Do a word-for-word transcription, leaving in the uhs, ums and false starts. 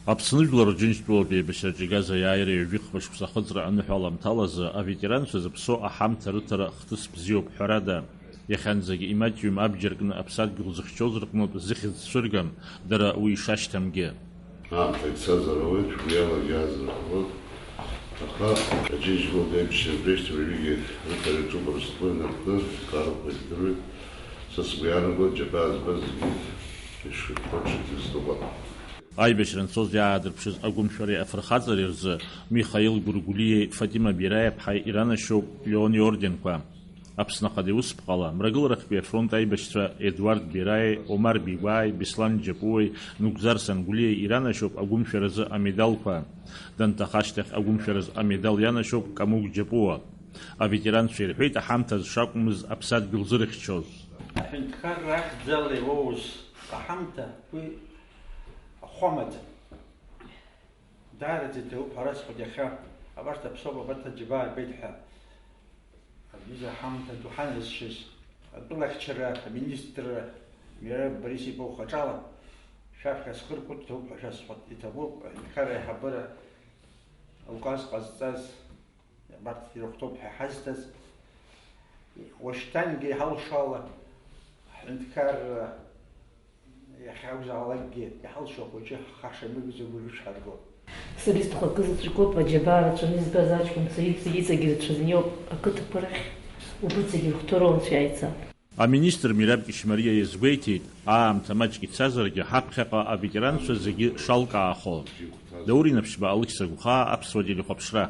Аԥсны жәлар Рџьынџьтәылатә еибашьраҿы игаз аиааира ҩажәихԥа шықәса ахыҵра аныҳәаламҭалазы аветеранцәа зыԥсоу аҳамҭа рыҭара хҭыс бзиоуп, ҳәарада. Иахьанӡагь имаҷҩым абџьар кны аԥсадгьыл зыхьчоз рҟнытә зыхьӡ цәыргам, дара уи ишашьҭамгьы. Аамҭа ицазар ауеит, шәгәы иалагьы аазырхәоит. Аха Аџьынџьтәылатә еибашьратә еишьцәа уажәыгьы рыҭара иаҿуп, рызхәы инаркны, рхарақәа здыруеит. Са сгәы иаанагоит, џьабаа збаз зегьы ишрыхәаҽыз дызныҟәап. Аибашьра анцоз иаадырԥшыз агәымшәареи афырхаҵареи рзы Михаил Гәыргәлиеи Фатима Бираиаԥҳаи иранашьоуп Леон иорденқәа. Аԥсны Ахада иусԥҟала, Мрагыларахьтәи афронт аибашьцәа Едуард Бираи, Омар Бигәааи, Беслан Џьапуеи, Нугзар Сангәлиеи иранашьоуп агәымшәаразы амедалқәа. Данҭаха ашьҭахь агәымшәаразы амедал ианашьоуп Камуг Џьапуа. Аветеранцәа ирҳәеит аҳамҭа зшакәмыз аԥсадгьыл зырхьчоз. Аҳәынҭқарра ахьӡала иуоуз аҳамҭа уи ахәамаӡам. Даараӡа иҭабуп ҳәа расҳәоит иахьа. Абарҭ аԥсоуп, абарҭ аџьабаа рбеит ҳәа. Абри аҳамҭа ду ҳаназшьыз, атәылахьчара аминистрра Мираб Борис-иԥа ухаҿала шәаԥхьа схы рхәыҭ ҭоуп ҳәа шәасҳәоит. Иҭабуп аҳәынҭқарра аиҳабыра ауказ ҟазҵаз, абарҭ ирыхәҭоуп ҳәа ҳазҭаз. Уашьҭангьы иҳалшо ала, ҳҳәынҭқарра иахьакәзаалакгьы иҳалшо ахәыҷы ҳхаша имыгӡо уажәы шәҳарго. Сара исҭаху акы заҵәык ауп, аџьабаа рацәаны избаз аҷкәынцәа иҵегь-иҵегь ирацәаӡаны иоуп, ақыҭақәа рахь убырҭ зегьы ирыхәҭоу рынцәа иааица. Аминистр Мираб Кьышьмариа иазгәеиҭеит, аамҭа маҷк ицазаргьы ҳаԥхьаҟа аветеранцәа зегьы шалкаахо. Даур Инаԥшьба, Алықьса Гәхаа, Аԥсуа телехәаԥшра.